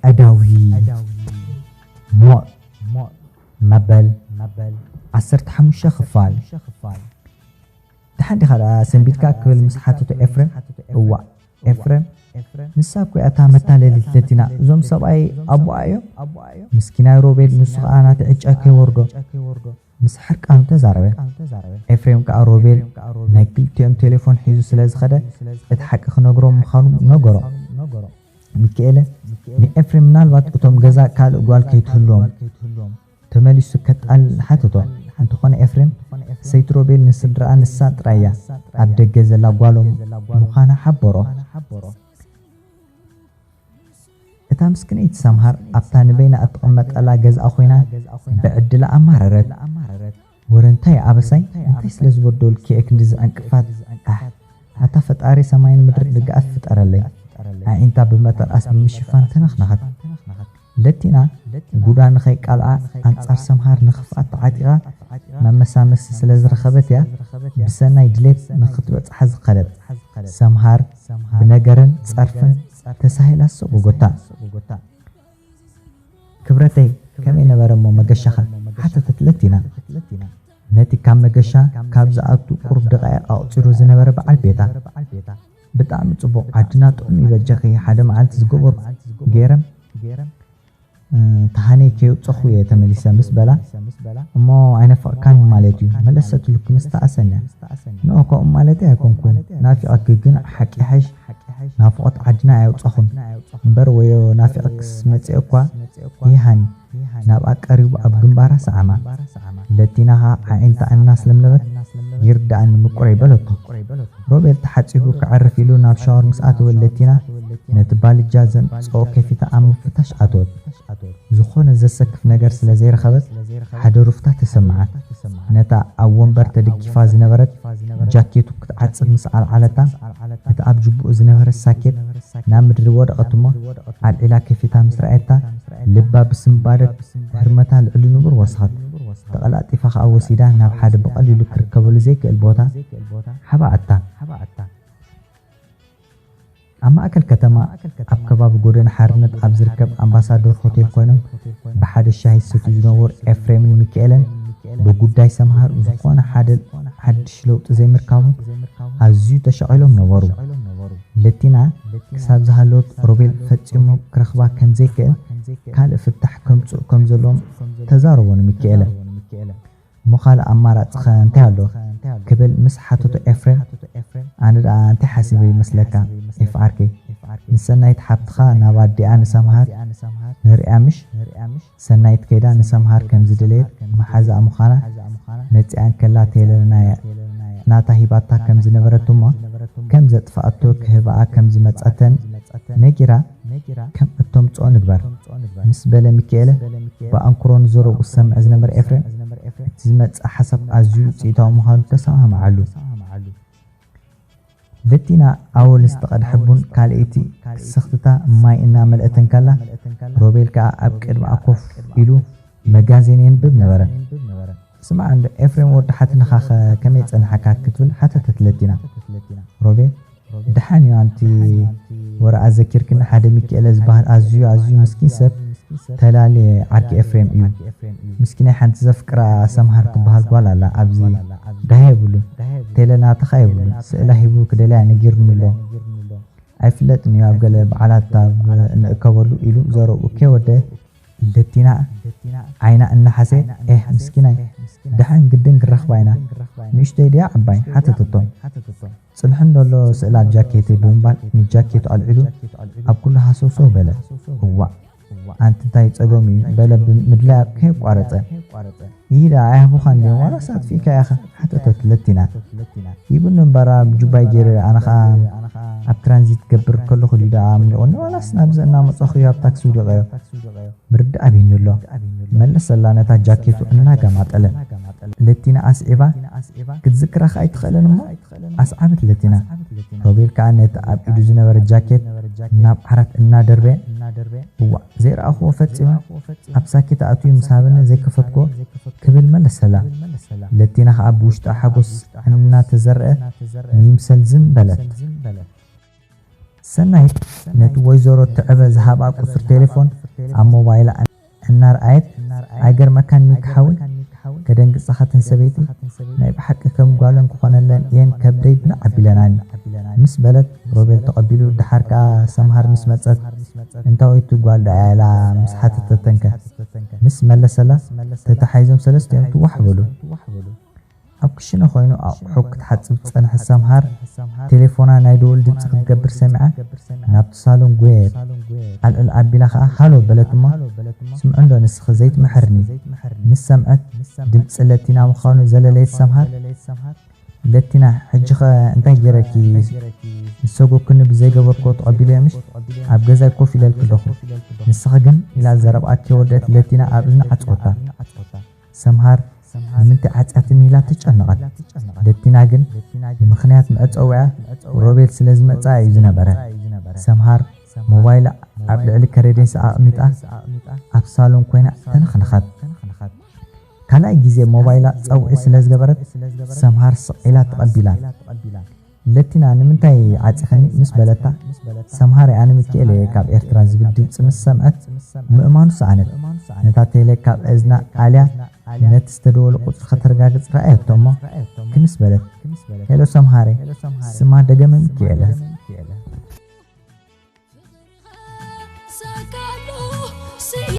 ኣዳዊ ሞት መበል ዓሰርተ ሓሙሽተ ክፋል። ደሓን ዲኻ ደኣ ሰንቢትካ ክብል ምስ ሓተቶ ኤፍሬም፣ እዋእ ኤፍሬም፣ ንሳ እኮ እያ እታ መታለሊት ለቲና፣ እዞም ሰብኣይ ኣቦኣ እዮም። ምስኪናይ ሮቤል፣ ንሱ ኸኣ ናቲ ዕጫ ከይወርዶ። ምስ ሕርቃኑ ተዛረበ። ኤፍሬም ከኣ ሮቤል ናይ ክልቲኦም ቴሌፎን ሒዙ ስለ ዝኸደ እቲ ሓቂ ክነግሮም ምዃኑ ነገሮ። ሚኪኤለ ንኤፍሬም ምናልባት እቶም ገዛ ካልእ ጓል ከይትህልዎም ተመሊሱ ከጣል ሓተቶ። እንተኾነ ኤፍሬም ሰይቲ ሮቤል ንስድራኣ ንሳ ጥራይ እያ ኣብ ደገ ዘላ ጓሎም ምዃና ሓበሮ። እታ ምስክነይቲ ሰምሃር ኣብታ ንበይና እትቕመጠላ ገዝኣ ኮይና ብዕድላ ኣማረረት። ወረ እንታይ ኣበሳይ፣ እንታይ ስለ ዝበደልኩ እየ ክንድዚ ዕንቅፋት? ኣሕ፣ ኣታ ፈጣሪ ሰማይን ምድሪ ድግኣት ፍጠረለይ። ኣዒንታ ብመተርኣስ ብምሽፋን ተነኽነኸት። ለቲና ጉዳ ንኸይቃልዓ ኣንጻር ሰምሃር ንኽፍኣት ተዓጢቓ መመሳመሲ ስለ ዝረኸበት እያ ብሰናይ ድሌት ንኽትበጽሓ ዝኸደት። ሰምሃር ብነገርን ጸርፍን ተሳሂላ ሰጎጎታ። ክብረተይ፣ ከመይ ነበረ እሞ መገሻኻ? ሓተተት ለቲና። ነቲ ካብ መገሻ ካብ ዝኣቱ ቁሩብ ደቃይቕ ኣቑጺሩ ዝነበረ በዓል ቤታ። ብጣዕሚ ጽቡቕ፣ ዓድና ጥዑም እዩ በጃኺ፣ ሓደ መዓልቲ ዝገበርኩ ገይረ፣ እ፣ ተሃነይ ከየውጸኹ እየ ተመሊሰ ምስ በላ፣ እሞ ኣይነፈቕካን ማለት እዩ? መለሰትሉ ክምስታ ኣሰንያ። ኖ፣ ከምኡ ማለተይ ኣይኮንኩን፣ ናፊቐኪ ግን ሓቂ ይሓይሽ፣ ናፍቖት ዓድና ኣየውጸኹን እምበር ወዮ ናፊቐክስ መጺአ እኳ ይሃኒ። ናብኣ ቀሪቡ ኣብ ግንባራ ሰዓማ። ለቲና ኸኣ ኣዒንታ እናስለምለመት፣ ይርድኣኒ ምቁረይ በለቶ። ሮቤል ተሓጺቡ ከዕርፍ ኢሉ ናብ ሻወር ምስ ኣተወ ለቲና ነቲ ባልጃ ዘምጽኦ ከፊታ ኣብ ምፍታሽ ኣተወት። ዝኾነ ዘሰክፍ ነገር ስለ ዘይረኸበት ሓደ ሩፍታ ተሰምዓ። ነታ ኣብ ወንበር ተደጊፋ ዝነበረት ጃኬቱ ክትዓጽፍ ምስ ኣልዓለታ፣ እቲ ኣብ ጅቡኡ ዝነበረ ሳኬት ናብ ምድሪ ወደቐት እሞ ኣልዒላ ከፊታ ምስ ረኣየታ ልባ ብስምባደት ህርመታ ልዕሊ ንቡር ወሰኸት። ተቐላጢፋ ኸኣ ወሲዳ ናብ ሓደ ብቐሊሉ ክርከበሉ ዘይክእል ቦታ ሓብኣታ። ኣብ ማእከል ከተማ ኣብ ከባቢ ጎደና ሓርነት ኣብ ዝርከብ ኣምባሳደር ሆቴል ኮይኖም ብሓደ ሻሂ ዝሰትዩ ዝነበሩ ኤፍሬምን ሚኪኤለን ብጉዳይ ሰምሃር ዝኾነ ሓደ ሓድሽ ለውጢ ዘይምርካቡ ኣዝዩ ተሻቒሎም ነበሩ። ለቲና ክሳብ ዝሃለወት ሮቤል ፈጺሙ ክረኽባ ከም ዘይክእል ካልእ ፍታሕ ከምጽኡ ከም ዘለዎም ተዛረቦ ንሚኪኤለ። እሞ ካልእ ኣማራጺኸ እንታይ ኣሎ? ክብል ምስ ሓተቶ ኤፍሬም፣ ኣነ ደኣ እንታይ ሓሲበ ይመስለካ ኤፍኣርከይ? ንሰናይት ሓብትኻ ናብ ኣዲኣ ንሰምሃር ንርእያ ምሽ? ሰናይት ከይዳ ንሰምሃር ከም ዝደለየት መሓዛኣ ምዃና መጺኣ እንከላ ቴለ ናይ ናታ ሂባታ ከም ዝነበረት እሞ ከም ዘጥፍኣቶ ክህብኣ ከም ዝመጸተን ነጊራ ከም እተምጽኦ ንግበር ምስ በለ ሚኪኤለ ብኣንክሮ ንዘረብኡ ዝሰምዕ ዝነበረ ኤፍሬም እቲ ዝመጽእ ሓሳብ ኣዝዩ ውጽኢታዊ ምዃኑ ተሰማምዓሉ። ለቲና ኣወል ዝተቐድሐ ቡን ካልኣይቲ ክሰኽትታ ማይ እናመልአት እንከላ ሮቤል ከኣ ኣብ ቅድሚኣ ኮፍ ኢሉ መጋዜን የንብብ ነበረ። ስማዕ እንዶ ኤፍሬም ወዲ ሓትንኻኸ ከመይ ጸንሓካ? ክትብል ሓተተት ለቲና። ሮቤል ደሓን እዩ ኣንቲ ወረ ኣዘኪርክኒ ሓደ ሚኪኤለ ዝበሃል ኣዝዩ ኣዝዩ ምስኪን ሰብ ተላልየ ዓርኪ ኤፍሬም እዩ። ምስኪናይ ሓንቲ ዘፍቅራ ሰምሃር ትበሃል ጓል ኣላ ኣብዚ ደሃ የብሉን ቴለ ናትኻ የብሉን ስእላ ሂቡ ክደልያ ነጊርኒ ኣሎ። ኣይፍለጥን እዩ ኣብ ገለ በዓላት ኣብ ንእከበሉ ኢሉ ዘረብኡ ከይወደአ ለቲና ዓይና እናሓሰየት ኤህ ምስኪናይ ደሓን ግድን ክረኽባ ኢና ንእሽተይ ድያ ዓባይ ሓተተቶ። ጽንሒ እንዶ ኣሎ ስእላ ኣብ ጃኬተይ ብምባል ንጃኬቱ ኣልዒሉ ኣብ ኩሉ ሃሰውሰው በለ። እዋእ ኣንቲ እንታይ ጸገም እዩ በለ ብምድላይ ከየቋረጸ። ይሂዳ ኣይሃቡኻን ድዮም ዋላስ ኣጥፊእካዮ ኢኻ ሓተተት ለቲና። ሂቡኒ እምበር ኣብ ጁባይ ገይረ ኣነ ኸኣ ኣብ ትራንዚት ክገብር ከለኹ ድዩ ደኣ ኣምሊቑኒ ዋላስ ናብዚ እናመጻኹ እዩ ኣብ ታክሲ ውዲቐዮ? ምርዳእ ኣብዩኒ ኣሎ መለሰላ ነታ ጃኬቱ እናጋማጠለ። ለቲና ኣስዒባ ክትዝክራ ኸኣ ኣይትኽእልን እሞ ኣስዓበት ለቲና። ሮቤል ከኣ ነቲ ኣብ ኢዱ ዝነበረ ጃኬት ናብ ዓራት እናደርበየ እዋእ ዘይረኣኽዎ ፈጺመ ኣብ ሳኪት ኣእትዩ ምስ ሃበኒ ዘይከፈትክዎ ክብል መለሰላ። ለቲና ኸኣ ብውሽጣ ሓጎስ እናተዘርአ ንይምሰል ዝም በለት። ሰናይት ነቲ ወይዘሮ ትዕበ ዝሃብኣ ቁጽሪ ቴሌፎን ኣብ ሞባይላ እናርኣየት፣ "ኣይገርመካን ሚኪ ሓወይ፣ ከደንግጸኻትን ሰበይቲ፣ ናይ ብሓቂ ከም ጓለን ክኾነለን እየን ከብደይ ብልዕ ኣቢለናኒ" ምስ በለት፣ ሮቤል ተቐቢሉ፣ ድሓር ከኣ ሰምሃር ምስ መጸት፣ "እንታይ ወይቲ ጓል ደኣ ኢላ?" ምስ ሓተተተንከ ምስ መለሰላ፣ ተታሓሒዞም ሰለስቲኦም ትዋሕ በሉ። ኣብ ክሽነ ኮይኑ ኣቑሑ ክትሓጽብ ዝጸንሐት ሰምሃር፣ ቴሌፎና ናይ ደወል ድምጺ ክትገብር ሰሚዓ፣ ናብቲ ሳሎን ጎየት። ኣልዕል ኣቢላ ከኣ ሃሎ በለት እሞ፣ "ስምዑ እንዶ ንስኺ ዘይትምሕርኒ?" ምስ ሰምዐት፣ ድምጺ ለቲና ምዃኑ ዘለለየት ሰምሃር፣ "ለቲና፣ ሕጂኸ እንታይ ገይረኪ? ዝሰጎግኩኒ ብዘይገበርክዎ ተቐቢለዮ ምሽ? ኣብ ገዛይ ኮፍ ኢለልኪ ኣለኹ። ንስኺ ግን?" ኢላ ዘረብኣ ከይወደት ለቲና ኣብ እዝና ዓጸወታ። ሰምሃር ንምንታይ ዓጽያትኒ ኢላ ተጨነቐት። ለቲና ግን ምኽንያት መዕጸዊኣ ሮቤል ስለ ዝመጽኣ እዩ ዝነበረ። ሰምሃር ሞባይላ ኣብ ልዕሊ ከረዴንሳ ኣቕሚጣ ኣብ ሳሎን ኮይና ተነኽነኸት። ካልኣይ ግዜ ሞባይላ ጸውዒ ስለ ዝገበረት ሰምሃር ስቕ ኢላ ተቐቢላ። ለቲና ንምንታይ ዓጺኽኒ ምስ በለታ፣ ሰምሃር ኣነ ሚኪኤል እየ ካብ ኤርትራ ዝብል ድምጺ ምስ ሰምዐት ምእማኑ ሰኣነት። ነታ ቴለ ካብ እዝና ኣልያ ነቲ ዝተደወለ ቁጽሪ ከተረጋግጽ ረኣየቶ እሞ ክምስ በለት። "ሄሎ ሰምሃረ፣ ስማ ደገመ ሚኪኤለ።